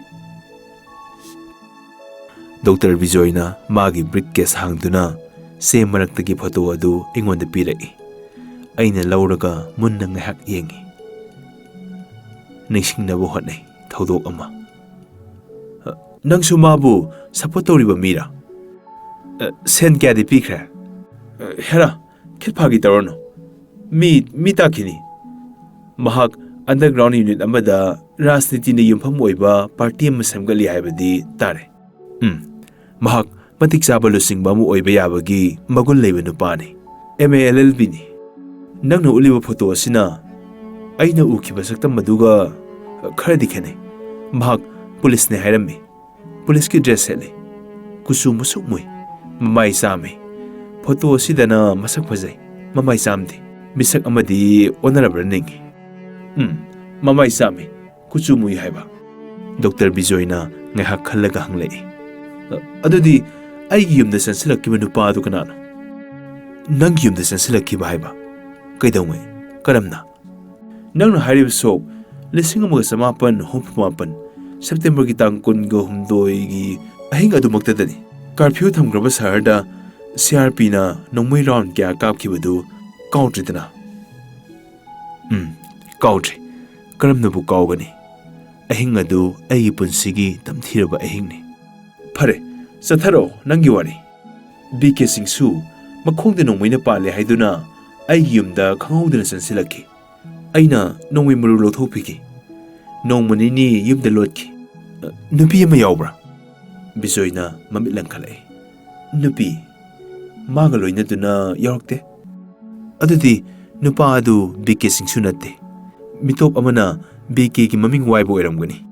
ꯗꯣꯛꯇꯔ ꯕꯤꯖꯣꯏꯅ ꯃꯥꯒꯤ ꯕ꯭ꯔꯤꯐꯀꯦꯁ ꯍꯥꯡꯗꯨꯅ ꯆꯦ ꯃꯔꯛꯇꯒꯤ ꯐꯣꯇꯣ ꯑꯗꯨ ꯑꯩꯉꯣꯟꯗ ꯄꯤꯔꯛꯏ꯫ ꯑꯩꯅ ꯂꯧꯔꯒ ꯃꯨꯟꯅ ꯉꯥꯏꯍꯥꯛ ꯌꯦꯡꯉꯤ꯫ ꯅꯤꯡꯁꯤꯡꯅꯕ ꯍꯣꯠꯅꯩ ꯊꯧꯗꯣꯛ ꯑꯃ꯫ "ꯑ, ꯅꯪꯁꯨ ꯃꯥꯕꯨ ꯁꯄꯣꯔꯠ ꯇꯧꯔꯤꯕ ꯃꯤꯔꯥ?" "ꯑ, ꯁꯦꯟ ꯀꯌꯥꯗꯤ ꯄꯤꯈ꯭ꯔꯦ?" "ꯑ, ꯍꯦꯔꯥ, ꯈꯤꯠ ꯐꯥꯒꯤ ꯇꯧꯔꯅꯨ꯫ ꯃꯤ, ꯃꯤ ꯇꯥꯈꯤꯅꯤ꯫ ꯃꯍꯥꯛ ꯑꯟꯗꯔꯒ꯭ꯔꯥꯎꯟ ꯌꯨꯅꯤꯠ ꯑꯃꯗ ꯔꯥꯖꯅꯤꯇꯤꯅ ꯌꯨꯝꯐꯝ ꯑꯣꯏꯕ ꯄꯥꯔꯇꯤ ꯑꯃ ꯁꯦꯝꯒꯠꯂꯤ ꯍꯥꯏꯕꯗꯤ ꯇꯥꯔꯦ꯫ ꯎꯝ, ꯃꯍꯥꯛ ꯃꯇꯤꯛ ꯆꯥꯕ ꯂꯨꯆꯤꯡꯕ ꯑꯃ ꯑꯣꯏꯕ ꯌꯥꯕꯒꯤ ꯃꯒꯨꯟ ꯂꯩꯕ ꯅꯨꯄꯥꯅꯤ꯫ ꯑꯦꯝ ꯑꯦ ꯑꯦꯜ ꯑꯦꯜ ꯕꯤꯅꯤ꯫ ꯅꯪꯅ ꯎꯠꯂꯤꯕ ꯐꯣꯇꯣ ꯑꯁꯤꯅ ꯑꯩꯅ ꯎꯈꯤꯕ ꯁꯛꯇꯝ ꯑꯗꯨꯒ ꯈꯔꯗꯤ ꯈꯦꯠꯅꯩ꯫ ꯃꯍꯥꯛ ꯄꯨꯂꯤꯁꯅꯦ ꯍꯥꯏꯔꯝꯃꯤ꯫ ꯄꯨꯂꯤꯁꯀꯤ ꯗ꯭ꯔꯦꯁ ꯁꯦꯠꯂꯤ꯫ ꯀꯨꯆꯨ ꯃꯨꯁꯨꯛ ꯃꯨꯏ꯫ ꯃꯃꯥꯏ ꯆꯥꯝꯃꯤ꯫ ꯐꯣꯇꯣ ꯑꯁꯤꯗꯅ ꯃꯁꯛ ꯐꯖꯩ, ꯃꯃꯥꯏ ꯆꯥꯝꯗꯦ꯫ ꯃꯤꯁꯛ ꯑꯃꯗꯤ ꯑꯣꯟꯅꯔꯕ꯭ꯔꯥ ꯅꯤꯡꯏ꯫ ꯎꯝ, ꯃꯃꯥꯏ ꯆꯥꯝꯃꯤ, ꯀꯨꯆꯨ ꯃꯨꯏ ꯍꯥꯏꯕ?" ꯗꯣꯛꯇꯔ ꯕꯤꯖꯣꯏꯅ ꯉꯥꯏꯍꯥꯛ ꯈꯜꯂꯒ ꯍꯪꯂꯛꯏ꯫ "ꯑ, ꯑꯗꯨꯗꯤ ꯑꯩꯒꯤ ꯌꯨꯝꯗ ꯆꯪꯁꯤꯜꯂꯛꯈꯤꯕ ꯅꯨꯄꯥ ꯑꯗꯨ ꯀꯅꯥꯅꯣ?" "ꯅꯪꯒꯤ ꯌꯨꯝꯗ ꯆꯪꯁꯤꯜꯂꯛꯈꯤꯕ ꯍꯥꯏꯕ? ꯀꯩꯗꯧꯉꯩ? ꯀꯔꯝꯅ?" "ꯅꯪꯅ ꯍꯥꯏꯔꯤꯕ ꯁꯣꯛ ꯂꯤꯁꯤꯡ ꯑꯃꯒ ꯆꯃꯥꯄꯟ ꯍꯨꯝꯐꯨ ꯃꯥꯄꯟ, ꯁꯦꯞꯇꯦꯝꯕꯔꯒꯤ ꯇꯥꯡ ꯀꯨꯟꯒ ꯍꯨꯝꯗꯣꯏꯒꯤ ꯑꯍꯤꯡ ꯑꯗꯨꯃꯛꯇꯗꯅꯤ꯫ ꯀꯥꯔꯐ꯭ꯌꯨ ꯊꯝꯈ꯭ꯔꯕ ꯁꯍꯔꯗ ꯁꯤ ꯑꯥꯔ ꯄꯤꯅ ꯅꯣꯡꯃꯩ ꯔꯥꯎꯟ ꯀꯌꯥ ꯀꯥꯞꯈꯤꯕꯗꯨ ꯀꯥꯎꯗ꯭ꯔꯤꯗꯅ?" "ꯎꯝ, ꯀꯥꯎꯗ꯭ꯔꯤ꯫ ꯀꯔꯝꯅꯕꯨ ꯀꯥꯎꯒꯅꯤ? ꯑꯍꯤꯡ ꯑꯗꯨ ꯑꯩꯒꯤ ꯄꯨꯟꯁꯤꯒꯤ ꯇꯝꯊꯤꯔꯕ ꯑꯍꯤꯡꯅꯤ꯫" "ꯐꯔꯦ, ꯆꯠꯊꯔꯛꯑꯣ ꯅꯪꯒꯤ ꯋꯥꯔꯤ꯫" ꯕꯤ ꯀꯦ ꯁꯤꯡꯁꯨ ꯃꯈꯣꯡꯗ ꯅꯣꯡꯃꯩꯅ ꯄꯥꯜꯂꯦ ꯍꯥꯏꯗꯨꯅ ꯑꯩꯒꯤ ꯌꯨꯝꯗ ꯈꯪꯍꯧꯗꯅ ꯆꯪꯁꯤꯜꯂꯛꯈꯤ꯫ ꯑꯩꯅ ꯅꯣꯡꯃꯩ ꯃꯔꯨ ꯂꯧꯊꯣꯛꯄꯤꯈꯤ꯫ ꯅꯣꯡꯃ ꯅꯤꯅꯤ ꯌꯨꯝꯗ ꯂꯣꯠꯈꯤ꯫ "ꯅꯨꯄꯤ ꯑꯃ ꯌꯥꯎꯕ꯭ꯔꯥ?" ꯕꯤꯖꯣꯏꯅ ꯃꯃꯤꯠ ꯂꯪꯈꯠꯂꯛꯏ꯫ "ꯅꯨꯄꯤ? ꯃꯥꯒ ꯂꯣꯏꯅꯗꯨꯅ ꯌꯥꯎꯔꯛꯇꯦ꯫" "ꯑꯗꯨꯗꯤ ꯅꯨꯄꯥ ꯑꯗꯨ ꯕꯤ ꯀꯦ ꯁꯤꯡꯁꯨ ꯅꯠꯇꯦ꯫ ꯃꯤꯇꯣꯞ ꯑꯃꯅ ꯕꯤ ꯀꯦꯒꯤ ꯃꯃꯤꯡ ꯋꯥꯏꯕ ꯑꯣꯏꯔꯝꯒꯅꯤ꯫"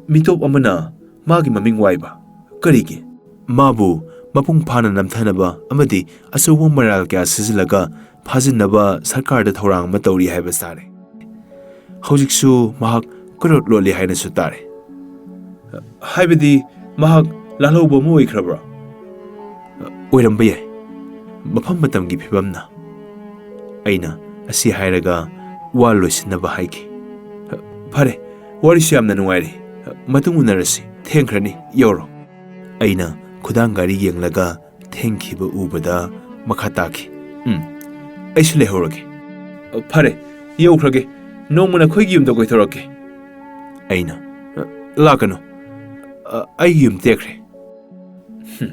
"ꯃꯤꯇꯣꯞ ꯑꯃꯅ ꯃꯥꯒꯤ ꯃꯃꯤꯡ ꯋꯥꯏꯕ? ꯀꯔꯤꯒꯤ?" "ꯃꯥꯕꯨ ꯃꯄꯨꯡ ꯐꯥꯅ ꯅꯝꯊꯅꯕ ꯑꯃꯗꯤ ꯑꯆꯧꯕ ꯃꯔꯥꯜ ꯀꯌꯥ ꯁꯤꯖꯤꯜꯂꯒ ꯐꯥꯖꯤꯟꯅꯕ ꯁꯔꯀꯥꯔꯗ ꯊꯧꯔꯥꯡ ꯑꯃ ꯇꯧꯔꯤ ꯍꯥꯏꯕ ꯇꯥꯔꯦ꯫ ꯍꯧꯖꯤꯛꯁꯨ ꯃꯍꯥꯛ ꯀꯣꯏꯔꯣꯠ ꯂꯣꯠꯂꯤ ꯍꯥꯏꯅꯁꯨ ꯇꯥꯔꯦ꯫" "ꯍꯥꯏꯕꯗꯤ ꯃꯍꯥꯛ ꯂꯥꯜꯍꯧꯕ ꯑꯃ ꯑꯣꯏꯈ꯭ꯔꯕ꯭ꯔꯥ?" "ꯑꯣꯏꯔꯝꯕ ꯌꯥꯏ, ꯃꯐꯝ ꯃꯇꯝꯒꯤ ꯐꯤꯕꯝꯅ꯫" ꯑꯩꯅ ꯑꯁꯤ ꯍꯥꯏꯔꯒ ꯋꯥ ꯂꯣꯏꯁꯤꯟꯅꯕ ꯍꯥꯏꯈꯤ꯫ "ꯐꯔꯦ, ꯋꯥꯔꯤꯁꯨ ꯌꯥꯝꯅ ꯅꯨꯡꯉꯥꯏꯔꯤ꯫ ꯃꯇꯨꯡ ꯎꯅꯔꯁꯤ꯫ ꯊꯦꯡꯈ꯭ꯔꯅꯤ, ꯌꯧꯔꯣ꯫" ꯑꯩꯅ ꯈꯨꯗꯥꯡ ꯒꯥꯔꯤ ꯌꯦꯡꯂꯒ ꯊꯦꯡꯈꯤꯕ ꯎꯕꯗ ꯃꯈꯥ ꯇꯥꯈꯤ꯫ "ꯎꯝ, ꯑꯩꯁꯨ ꯂꯩꯍꯧꯔꯒꯦ꯫" "ꯐꯔꯦ, ꯌꯧꯈ꯭ꯔꯒꯦ꯫ ꯅꯣꯡꯃ ꯅꯈꯣꯏꯒꯤ ꯌꯨꯝꯗ ꯀꯣꯏꯊꯣꯔꯛꯀꯦ꯫" ꯑꯩꯅ, "ꯂꯥꯛꯀꯅꯨ꯫ ꯑꯩꯒꯤ ꯌꯨꯝ ꯇꯦꯛꯈ꯭ꯔꯦ꯫" "ꯍꯨꯝ,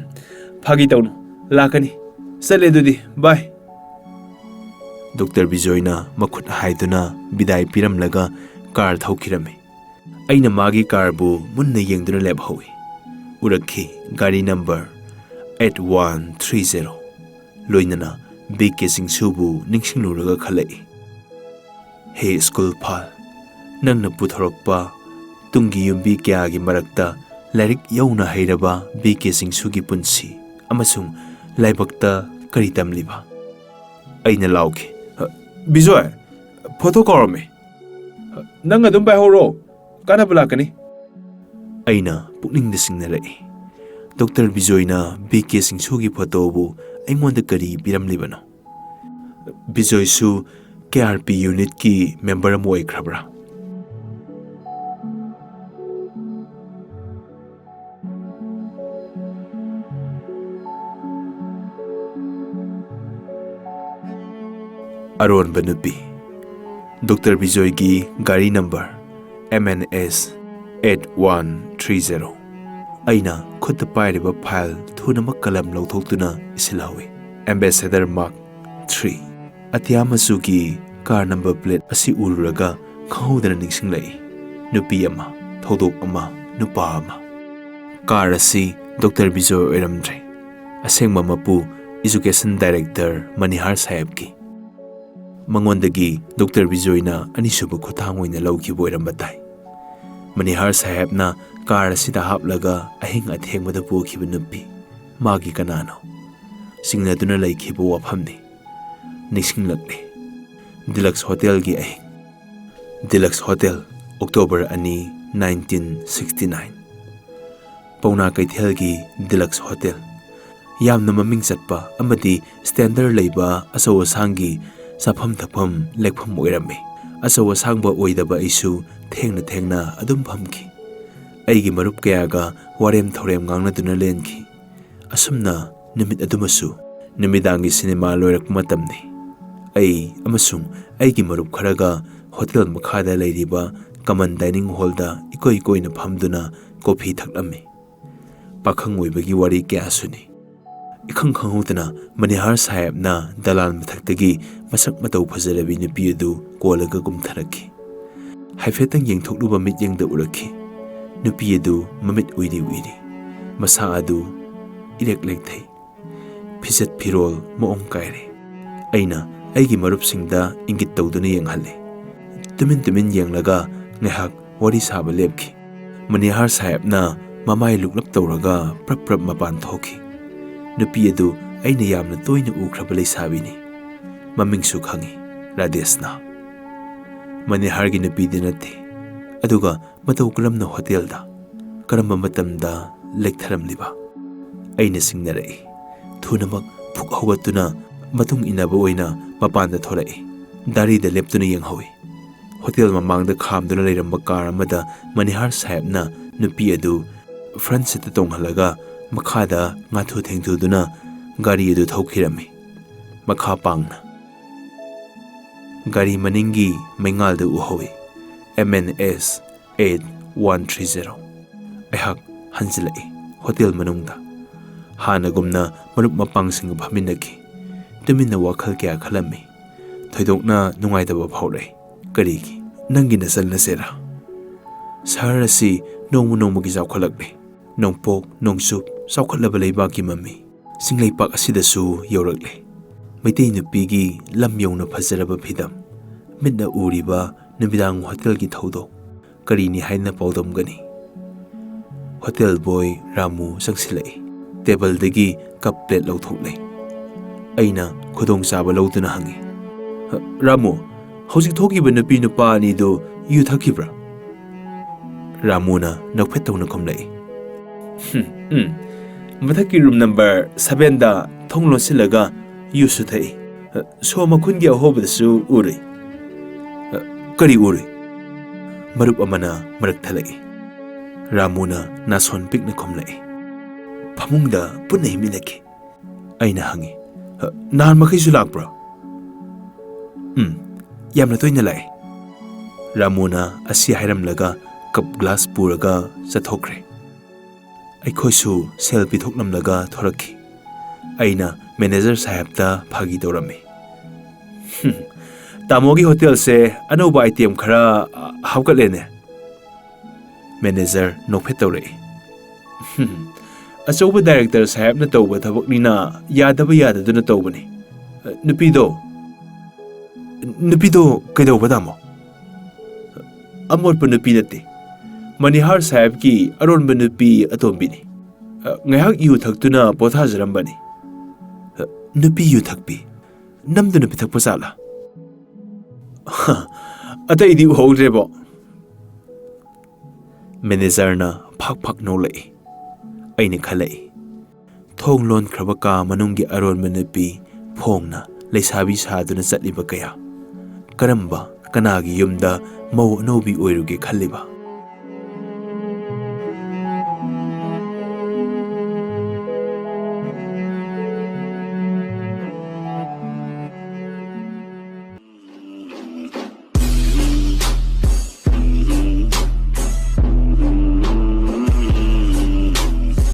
ꯐꯥꯒꯤ ꯇꯧꯅꯨ, ꯂꯥꯛꯀꯅꯤ꯫ ꯆꯠꯂꯦ ꯑꯗꯨꯗꯤ, ꯕꯥꯏ꯫" ꯗꯣꯛꯇꯔ ꯕꯤꯖꯣꯏꯅ ꯃꯈꯨꯠ ꯍꯥꯏꯗꯨꯅ ꯕꯤꯗꯥꯏ ꯄꯤꯔꯝꯂꯒ ꯀꯥꯔ ꯊꯧꯈꯤꯔꯝꯃꯤ꯫ ꯑꯩꯅ ꯃꯥꯒꯤ ꯀꯥꯔꯕꯨ ꯃꯨꯟꯅ ꯌꯦꯡꯗꯨꯅ ꯂꯦꯞꯍꯧꯏ꯫ ꯎꯔꯛꯈꯤ ꯒꯥꯔꯤ number eight one three zero. ꯂꯣꯏꯅꯅ ꯕꯤ ꯀꯦ ꯁꯤꯡꯁꯨꯕꯨ ꯅꯤꯡꯁꯤꯡꯂꯨꯔꯒ ꯈꯜꯂꯛꯏ꯫ ꯍꯦ ꯁ꯭ꯀꯨꯜ ꯐꯥꯜ, ꯅꯪꯅ ꯄꯨꯊꯣꯔꯛꯄ ꯇꯨꯡꯒꯤ ꯌꯨꯝꯕꯤ ꯀꯌꯥꯒꯤ ꯃꯔꯛꯇ ꯂꯥꯏꯔꯤꯛ ꯌꯧꯅ ꯍꯩꯔꯕ ꯕꯤ ꯀꯦ ꯁꯤꯡꯁꯨꯒꯤ ꯄꯨꯟꯁꯤ ꯑꯃꯁꯨꯡ ꯂꯥꯏꯕꯛꯇ ꯀꯔꯤ ꯇꯝꯂꯤꯕ? ꯑꯩꯅ ꯂꯥꯎꯈꯤ, "ꯕꯤꯖꯣꯏ, ꯐꯣꯇꯣ ꯀꯥꯎꯔꯝꯃꯦ꯫ ꯅꯪ ꯑꯗꯨꯝ ꯄꯥꯏꯍꯧꯔꯣ, ꯀꯥꯟꯅꯕ ꯂꯥꯛꯀꯅꯤ꯫" ꯑꯩꯅ ꯄꯨꯛꯅꯤꯡꯗ ꯆꯤꯡꯅꯔꯛꯏ꯫ ꯗꯣꯛꯇꯔ ꯕꯤꯖꯣꯏꯅ ꯕꯤ ꯀꯦ ꯁꯤꯡꯁꯨꯒꯤ ꯐꯣꯇꯣꯕꯨ ꯑꯩꯉꯣꯟꯗ ꯀꯔꯤ ꯄꯤꯔꯝꯂꯤꯕꯅꯣ? ꯕꯤꯖꯣꯏꯁꯨ ꯀꯦ ꯑꯥꯔ ꯄꯤ ꯌꯨꯅꯤꯠꯀꯤ ꯃꯦꯝꯕꯔ ꯑꯃ ꯑꯣꯏꯈ꯭ꯔꯕ꯭ꯔꯥ? ꯑꯔꯣꯟꯕ ꯅꯨꯄꯤ꯫ ꯗꯣꯛꯇꯔ ꯕꯤꯖꯣꯏꯒꯤ ꯒꯥꯔꯤ number M N S eight one three zero. ꯑꯩꯅ ꯈꯨꯠꯇ ꯄꯥꯏꯔꯤꯕ ꯐꯥꯏꯜ ꯊꯨꯅꯃꯛ ꯀꯂꯝ ꯂꯧꯊꯣꯛꯇꯨꯅ ꯏꯁꯤꯜꯍꯧꯏ꯫ Ambassador mark three. ꯑꯇꯤꯌꯥ ꯃꯆꯨꯒꯤ ꯀꯥꯔ ꯅꯝꯕꯔ ꯄ꯭ꯂꯦꯠ ꯑꯁꯤ ꯎꯔꯨꯔꯒ ꯈꯪꯍꯧꯗꯅ ꯅꯤꯡꯁꯤꯡꯂꯛꯏ꯫ ꯅꯨꯄꯤ ꯑꯃ, ꯊꯧꯗꯣꯛ ꯑꯃ, ꯅꯨꯄꯥ ꯑꯃ꯫ ꯀꯥꯔ ꯑꯁꯤ ꯗꯣꯛꯇꯔ ꯕꯤꯖꯣꯏ ꯑꯣꯏꯔꯝꯗ꯭ꯔꯦ꯫ ꯑꯁꯦꯡꯕ ꯃꯄꯨ ꯏꯖꯨꯀꯦꯁꯟ ꯗꯥꯏꯔꯦꯛꯇꯔ ꯃꯅꯤꯍꯥꯔ ꯁꯥꯍꯦꯕꯀꯤ꯫ ꯃꯉꯣꯟꯗꯒꯤ ꯗꯣꯛꯇꯔ ꯕꯤꯖꯣꯏꯅ ꯑꯅꯤꯁꯨꯕ ꯈꯨꯠꯊꯥꯡ ꯑꯣꯏꯅ ꯂꯧꯈꯤꯕ ꯑꯣꯏꯔꯝꯕ ꯇꯥꯏ꯫ ꯃꯅꯤꯍꯥꯔ ꯁꯥꯍꯦꯕꯅ ꯀꯥꯔ ꯑꯁꯤꯗ ꯍꯥꯞꯂꯒ ꯑꯍꯤꯡ ꯑꯊꯦꯡꯕꯗ ꯄꯨꯈꯤꯕ ꯅꯨꯄꯤ, ꯃꯥꯒꯤ ꯀꯅꯥꯅꯣ? ꯆꯤꯡꯅꯗꯨꯅ ꯂꯩꯈꯤꯕ ꯋꯥꯐꯝꯅꯤ꯫ ꯅꯤꯡꯁꯤꯡꯂꯛꯂꯦ꯫ ꯗꯤꯂꯛꯁ ꯍꯣꯇꯦꯜꯒꯤ ꯑꯍꯤꯡ꯫ ꯗꯤꯂꯛꯁ ꯍꯣꯇꯦꯜ, ꯑꯣꯛꯇꯣꯕꯔ ꯑꯅꯤ, ꯅꯥꯏꯟꯇꯤꯟ ꯁꯤꯛꯁꯇꯤ ꯅꯥꯏꯟ꯫ ꯄꯥꯎꯅꯥ ꯀꯩꯊꯦꯜꯒꯤ ꯗꯤꯂꯛꯁ ꯍꯣꯇꯦꯜ꯫ ꯌꯥꯝꯅ ꯃꯃꯤꯡ ꯆꯠꯄ ꯑꯃꯗꯤ ꯁ꯭ꯇꯦꯟꯗꯔ ꯂꯩꯕ ꯑꯆꯧ ꯑꯁꯥꯡꯒꯤ ꯆꯥꯐꯝ ꯊꯛꯐꯝ ꯂꯦꯛꯐꯝ ꯑꯣꯏꯔꯝꯃꯤ꯫ ꯑꯆꯧ ꯑꯁꯥꯡꯕ ꯑꯣꯏꯗꯕ ꯑꯩꯁꯨ ꯊꯦꯡꯅ ꯊꯦꯡꯅ ꯑꯗꯨꯝ ꯐꯝꯈꯤ꯫ ꯑꯩꯒꯤ ꯃꯔꯨꯞ ꯀꯌꯥꯒ ꯋꯥꯔꯦꯝ ꯊꯧꯔꯦꯝ ꯉꯥꯡꯅꯗꯨꯅ ꯂꯦꯟꯈꯤ꯫ ꯑꯁꯨꯝꯅ ꯅꯨꯃꯤꯠ ꯑꯗꯨꯃꯁꯨ꯫ ꯅꯨꯃꯤꯗꯥꯡꯒꯤ ꯁꯤꯅꯦꯃꯥ ꯂꯣꯏꯔꯛꯄ ꯃꯇꯝꯅꯤ꯫ ꯑꯩ ꯑꯃꯁꯨꯡ ꯑꯩꯒꯤ ꯃꯔꯨꯞ ꯈꯔꯒ ꯍꯣꯇꯦꯜ ꯃꯈꯥꯗ ꯂꯩꯔꯤꯕ ꯀꯃꯟ ꯗꯥꯏꯅꯤꯡ ꯍꯣꯜꯗ ꯏꯀꯣꯏ ꯀꯣꯏꯅ ꯐꯝꯗꯨꯅ ꯀꯣꯐꯤ ꯊꯛꯂꯝꯃꯤ꯫ ꯄꯥꯈꯪ ꯑꯣꯏꯕꯒꯤ ꯋꯥꯔꯤ ꯀꯌꯥꯁꯨꯅꯤ꯫ ꯏꯈꯪ ꯈꯪꯍꯧꯗꯅ ꯃꯅꯤꯍꯥꯔ ꯁꯥꯍꯦꯕꯅ ꯗꯂꯥꯟ ꯃꯊꯛꯇꯒꯤ ꯃꯁꯛ ꯃꯇꯧ ꯐꯖꯔꯕꯤ ꯅꯨꯄꯤ ꯑꯗꯨ ꯀꯣꯜꯂꯒ ꯀꯨꯝꯊꯔꯛꯈꯤ꯫ ꯍꯥꯏꯐꯦꯠꯇꯪ ꯌꯦꯡꯊꯣꯛꯂꯨꯕ ꯃꯤꯠꯌꯦꯡꯗ ꯎꯔꯛꯈꯤ꯫ ꯅꯨꯄꯤ ꯑꯗꯨ ꯃꯃꯤꯠ ꯎꯏꯔꯤ ꯎꯏꯔꯤ, ꯃꯁꯥ ꯑꯗꯨ ꯏꯔꯦꯛ ꯂꯦꯛꯊꯩ꯫ ꯐꯤꯖꯦꯠ ꯐꯤꯔꯣꯜ ꯃꯑꯣꯡ ꯀꯥꯏꯔꯦ꯫ ꯑꯩꯅ ꯑꯩꯒꯤ ꯃꯔꯨꯞꯁꯤꯡꯗ ꯏꯪꯒꯤꯠ ꯇꯧꯗꯨꯅ ꯌꯦꯡꯍꯜꯂꯦ꯫ ꯇꯨꯃꯤꯟ ꯇꯨꯃꯤꯟ ꯌꯦꯡꯂꯒ ꯉꯥꯏꯍꯥꯛ ꯋꯥꯔꯤ ꯁꯥꯕ ꯂꯦꯞꯈꯤ꯫ ꯃꯅꯤꯍꯥꯔ ꯁꯥꯍꯦꯕꯅ ꯃꯃꯥꯏ ꯂꯨꯛꯂꯞ ꯇꯧꯔꯒ ꯄ꯭ꯔꯞ ꯄ꯭ꯔꯞ ꯃꯄꯥꯟ ꯊꯣꯛꯈꯤ꯫ ꯅꯨꯄꯤ ꯑꯗꯨ ꯑꯩꯅ ꯌꯥꯝꯅ ꯇꯣꯏꯅ ꯎꯈ꯭ꯔꯕ ꯂꯩꯁꯥꯕꯤꯅꯤ꯫ ꯃꯃꯤꯡꯁꯨ ꯈꯪꯉꯤ, ꯔꯥꯙꯦꯁꯅꯥ꯫ ꯃꯅꯤꯍꯥꯔꯒꯤ ꯅꯨꯄꯤꯗꯤ ꯅꯠꯇꯦ꯫ ꯑꯗꯨꯒ ꯃꯇꯧ ꯀꯔꯝꯅ ꯍꯣꯇꯦꯜꯗ? ꯀꯔꯝꯕ ꯃꯇꯝꯗ ꯂꯦꯛꯊꯔꯝꯂꯤꯕ? ꯑꯩꯅ ꯆꯤꯡꯅꯔꯛꯏ꯫ ꯊꯨꯅꯃꯛ ꯐꯨꯛ ꯍꯧꯒꯠꯇꯨꯅ ꯃꯇꯨꯡ ꯏꯟꯅꯕ ꯑꯣꯏꯅ ꯃꯄꯥꯟꯗ ꯊꯣꯔꯛꯏ꯫ ꯗꯥꯔꯤꯗ ꯂꯦꯞꯇꯨꯅ ꯌꯦꯡꯍꯧꯏ꯫ ꯍꯣꯇꯦꯜ ꯃꯃꯥꯡꯗ ꯈꯥꯝꯗꯨꯅ ꯂꯩꯔꯝꯕ ꯀꯥꯔ ꯑꯃꯗ ꯃꯅꯤꯍꯥꯔ ꯁꯥꯍꯦꯕꯅ ꯅꯨꯄꯤ ꯑꯗꯨ ꯐ꯭ꯔꯟꯠ ꯁꯤꯠꯇ ꯇꯣꯡꯍꯜꯂꯒ ꯃꯈꯥꯗ ꯉꯥꯊꯨ ꯊꯦꯡꯊꯨꯗꯨꯅ ꯒꯥꯔꯤ ꯑꯗꯨ ꯊꯧꯈꯤꯔꯝꯃꯤ꯫ ꯃꯈꯥ ꯄꯥꯡꯅ꯫ ꯒꯥꯔꯤ ꯃꯅꯤꯡꯒꯤ ꯃꯩꯉꯥꯜꯗ ꯎꯍꯧꯏ, M N S eight one three zero. ꯑꯩꯍꯥꯛ ꯍꯟꯖꯤꯜꯂꯛꯏ ꯍꯣꯇꯦꯜ ꯃꯅꯨꯡꯗ꯫ ꯍꯥꯟꯅꯒꯨꯝꯅ ꯃꯔꯨꯞ ꯃꯄꯥꯡꯁꯤꯡꯒ ꯐꯝꯃꯤꯟꯅꯈꯤ꯫ ꯇꯨꯃꯤꯟꯅ ꯋꯥꯈꯜ ꯀꯌꯥ ꯈꯜꯂꯝꯃꯤ꯫ ꯊꯣꯏꯗꯣꯛꯅ ꯅꯨꯡꯉꯥꯏꯇꯕ ꯐꯥꯎꯔꯛꯏ꯫ ꯀꯔꯤꯒꯤ? ꯅꯪꯒꯤ ꯅꯆꯜ ꯅꯆꯦꯔꯥ? ꯁꯍꯔ ꯑꯁꯤ ꯅꯣꯡꯃ ꯅꯣꯡꯃꯒꯤ ꯆꯥꯎꯈꯠꯂꯛꯂꯤ꯫ ꯅꯣꯡꯄꯣꯛ ꯅꯣꯡꯆꯨꯞ ꯆꯥꯎꯈꯠꯂꯕ ꯂꯩꯕꯥꯛꯀꯤ ꯃꯃꯤ ꯆꯤꯡꯂꯩꯄꯥꯛ ꯑꯁꯤꯗꯁꯨ ꯌꯧꯔꯛꯂꯦ꯫ ꯃꯩꯇꯩ ꯅꯨꯄꯤꯒꯤ ꯂꯝ ꯌꯧꯅ ꯐꯖꯔꯕ ꯐꯤꯗꯝ, ꯃꯤꯠꯅ ꯎꯔꯤꯕ ꯅꯨꯃꯤꯗꯥꯡ ꯍꯣꯇꯦꯜꯒꯤ ꯊꯧꯗꯣꯛ, ꯀꯔꯤꯅꯤ ꯍꯥꯏꯅ ꯄꯥꯎꯗꯝꯒꯅꯤ? ꯍꯣꯇꯦꯜ ꯕꯣꯏ ꯔꯥꯃꯨ ꯆꯪꯁꯤꯜꯂꯛꯏ꯫ ꯇꯦꯕꯜꯗꯒꯤ ꯀꯞ ꯄ꯭ꯂꯦꯠ ꯂꯧꯊꯣꯛꯂꯦ꯫ ꯑꯩꯅ ꯈꯨꯗꯣꯡꯆꯥꯕ ꯂꯧꯗꯨꯅ ꯍꯪꯉꯤ, "ꯔꯥꯃꯨ, ꯍꯧꯖꯤꯛ ꯊꯣꯛꯈꯤꯕ ꯅꯨꯄꯤ ꯅꯨꯄꯥ ꯑꯅꯤꯗꯨ ꯌꯨ ꯊꯛꯈꯤꯕ꯭ꯔꯥ?" ꯔꯥꯃꯨꯅ ꯅꯣꯛꯐꯦꯠ ꯇꯧꯅ ꯈꯨꯝꯂꯛꯏ, "ꯍꯝ, ꯎꯝ, ꯃꯊꯛꯀꯤ ꯔꯨꯝ ꯅꯝꯕꯔ ꯁꯚꯦꯟꯗ ꯊꯣꯡ ꯂꯣꯟꯁꯤꯜꯂꯒ ꯌꯨꯁꯨ ꯊꯛꯏ꯫ ꯁꯣ ꯃꯈꯨꯟꯒꯤ ꯑꯍꯣꯕꯗꯁꯨ ꯎꯔꯨꯏ꯫" "ꯀꯔꯤ ꯎꯔꯨꯏ?" ꯃꯔꯨꯞ ꯑꯃꯅ ꯃꯔꯛ ꯊꯠꯂꯛꯏ꯫ ꯔꯥꯃꯨꯅ ꯅꯥꯁꯣꯟ ꯄꯤꯛꯅ ꯈꯨꯝꯂꯛꯏ꯫ "ꯐꯃꯨꯡꯗ ꯄꯨꯟꯅ ꯍꯤꯞꯃꯤꯟꯅꯈꯤ꯫" ꯑꯩꯅ ꯍꯪꯉꯤ, "ꯅꯍꯥꯟ ꯃꯈꯩꯁꯨ ꯂꯥꯛꯄ꯭ꯔꯣ?" "ꯎꯝ, ꯌꯥꯝꯅ ꯇꯣꯏꯅ ꯂꯥꯛꯑꯦ꯫" ꯔꯥꯃꯨꯅ ꯑꯁꯤ ꯍꯥꯏꯔꯝꯂꯒ ꯀꯞ ꯒ꯭ꯂꯥꯁ ꯄꯨꯔꯒ ꯆꯠꯊꯣꯛꯈ꯭ꯔꯦ꯫ ꯑꯩꯈꯣꯏꯁꯨ ꯁꯦꯜ ꯄꯤꯊꯣꯛꯂꯝꯂꯒ ꯊꯣꯔꯛꯈꯤ꯫ ꯑꯩꯅ ꯃꯦꯅꯦꯖꯔ ꯁꯥꯍꯦꯕꯇ ꯐꯥꯒꯤ ꯇꯧꯔꯝꯃꯤ꯫ "ꯍꯝ, ꯇꯥꯃꯣꯒꯤ ꯍꯣꯇꯦꯜꯁꯦ ꯑꯅꯧꯕ ꯑꯥꯏꯇꯦꯝ ꯈꯔ, ꯑ, ꯍꯥꯞꯀꯠꯂꯦꯅꯦ꯫" ꯃꯦꯅꯦꯖꯔ ꯅꯣꯛꯐꯦꯠ ꯇꯧꯔꯛꯏ꯫ "ꯍꯝ, ꯑꯆꯧꯕ ꯗꯥꯏꯔꯦꯛꯇꯔ ꯁꯥꯍꯦꯕꯅ ꯇꯧꯕ ꯊꯕꯛꯅꯤꯅ ꯌꯥꯗꯕ ꯌꯥꯗꯗꯨꯅ ꯇꯧꯕꯅꯤ꯫ ꯅꯨꯄꯤꯗꯣ, ꯅꯨꯄꯤꯗꯣ ꯀꯩꯗꯧꯕ, ꯇꯥꯃꯣ?" "ꯑꯃꯣꯠꯄ ꯅꯨꯄꯤ ꯅꯠꯇꯦ꯫ ꯃꯅꯤꯍꯥꯔ ꯁꯥꯍꯦꯕꯀꯤ ꯑꯔꯣꯟꯕ ꯅꯨꯄꯤ ꯑꯇꯣꯝꯕꯤꯅꯤ꯫ ꯉꯥꯏꯍꯥꯛ ꯌꯨ ꯊꯛꯇꯨꯅ ꯄꯣꯊꯥꯖꯔꯝꯕꯅꯤ꯫" "ꯅꯨꯄꯤ ꯌꯨ ꯊꯛꯄꯤ? ꯅꯝꯗꯨꯅ ꯄꯤꯊꯛꯄ ꯖꯥꯠꯂꯥ?" "ꯍ, ꯑꯇꯩꯗꯤ ꯎꯍꯧꯗ꯭ꯔꯦꯕꯣ꯫" ꯃꯦꯅꯦꯖꯔꯅ ꯐꯥꯛ ꯐꯥꯛ ꯅꯣꯛꯂꯛꯏ꯫ ꯑꯩꯅ ꯈꯜꯂꯛꯏ, ꯊꯣꯡ ꯂꯣꯟꯈ꯭ꯔꯕ ꯀꯥ ꯃꯅꯨꯡꯒꯤ ꯑꯔꯣꯟꯕ ꯅꯨꯄꯤ ꯐꯣꯡꯅ ꯂꯩꯁꯥꯕꯤ ꯁꯥꯗꯨꯅ ꯆꯠꯂꯤꯕ ꯀꯌꯥ? ꯀꯔꯝꯕ, ꯀꯅꯥꯒꯤ ꯌꯨꯝꯗ ꯃꯧ ꯑꯅꯧꯕꯤ ꯑꯣꯏꯔꯨꯒꯦ ꯈꯜꯂꯤꯕ?